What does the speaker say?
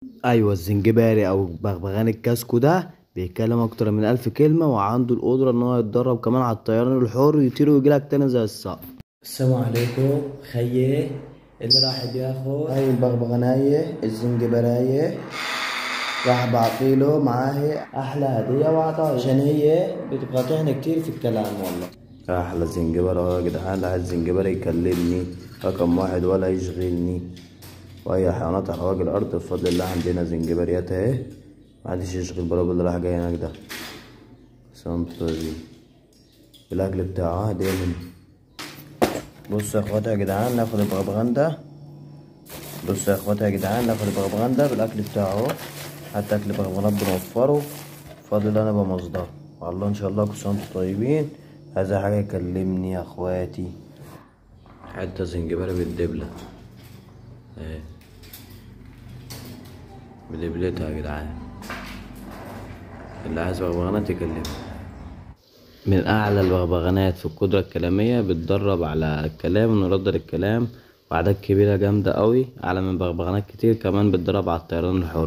ايوه، الزنجباري او بغبغان الكاسكو ده بيتكلم اكتر من 1000 كلمة، وعنده القدرة ان هو يتدرب كمان على الطيران الحر ويطير ويجيلك تاني زي الصقر. السلام عليكم خيي، اللي راح بياخد هاي البغبغانية الزنجبارية راح بعطيله معاه احلى هدية وعطايا، عشان هي بتقاطعني كتير في الكلام. والله احلى زنجبار اهو يا جدعان، اللي عايز زنجبار يكلمني رقم 1 ولا يشغلني. واي حيوانات على وجه الارض بفضل الله عندنا زنجباريات اهي، محدش يشغل باله باللي راح جاي هناك ده. سنتري بالاكل بتاعه هدية مني. بصوا يا اخواتي يا جدعان، ناخد البغبغان ده. بصوا يا اخواتي يا جدعان، ناخد البغبغان ده بالاكل بتاعه، حتى اكل بغبغانات بنوفره بفضل الله. انا بمصدره والله. ان شاء الله كل سنة وانتم طيبين. عايز حاجة يكلمني يا اخواتي. حتة زنجباري بالدبله اهي، بدبلتها يا جدعان. اللي عايز بغبغانات يكلمني. من اعلى البغبغانات في القدرة الكلامية، بتدرب على الكلام ونرد للكلام، وعدد كبيرة جامدة قوي، اعلى من بغبغانات كتير. كمان بتدرب على الطيران الحر.